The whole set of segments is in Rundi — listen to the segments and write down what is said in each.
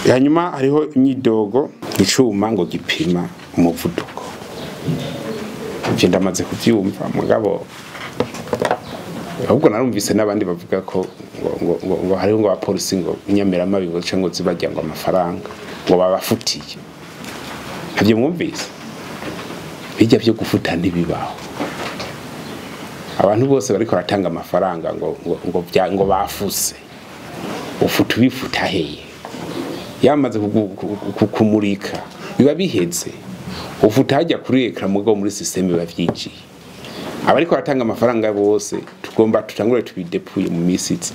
Hanyuma hariho imyidogo, icuma ngo gipima umuvuduko. Ivyo ndamaze kuvyumva, mugabo ahubwo narumvise n'abandi bavuga ko ngo hariho ngo abapolisi ngo inyamiramabi ngo ngo zibarya ngo amafaranga ngo babafutiye. Ntabyo mwumvise? Bijya byo gufuta ntibibaho. Abantu bose bariko baratanga amafaranga ngo bafuse. Ufuta ubifuta heye? Yamaze kumurika biba biheze. Ufuta hajya kuri écran, mugabo muri système biba vyinjiye. Abariko baratanga amafaranga bose tugomba tutangure tubidepuye mu misi iza.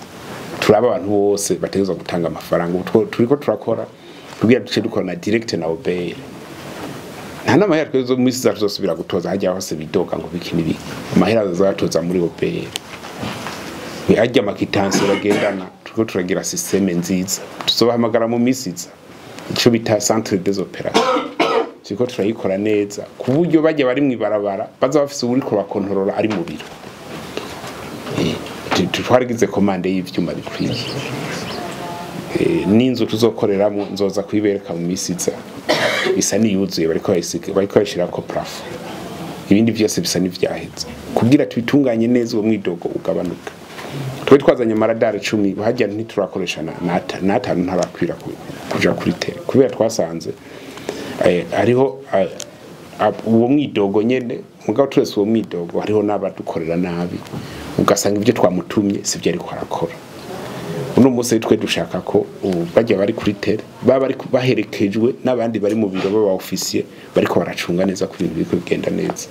Turaba abantu bose bategerezwa gutanga amafaranga. Ubu turiko turakora kugira duce dukora na direct na OBR. Nta n'amahera twebwe mu misi iza tuzosubira gutoza hajya hose bidoga ngo biki n'ibiki. Amahera azatoza muri OBR. Hajya ama quittance bagendana, turiko turagira système nziza. Tuzobahamagara mu misi iza. Ico bita centre des opérations. Turiko turayikora neza ku buryo bajya bari mw'ibarabara baza bafise uwuriko bakontorora ari mu biro. Twaragize commande y'ivyuma bikwiye. N'inzu tuzokoreramwo nzoza kuyibereka mu misi iza. Isa niyuzuye, bariko bayisiga, bariko bayishirako plafond. Ibindi vyose bisa n'ivyaheze. Kugira tubitunganye neza uwo mwidogo ugabanuka. Twe twazanye amaradari 10, hajya ntiturakoresha n'atanu ntarakwira kuja kuri terrain. Kubera twasanze hariho uwo mwidogo nyene, mugabo turese uwo mwidogo hariho n'abadukorera nabi, ugasanga ibyo twamutumye sivyo ariko arakora. Uno munsi twe dushaka ko ubu bajya bari kuri terrain baba bari baherekejwe n'abandi bari mu biro b'aba officier bariko baracunga neza ko ibintu biriko bigenda neza.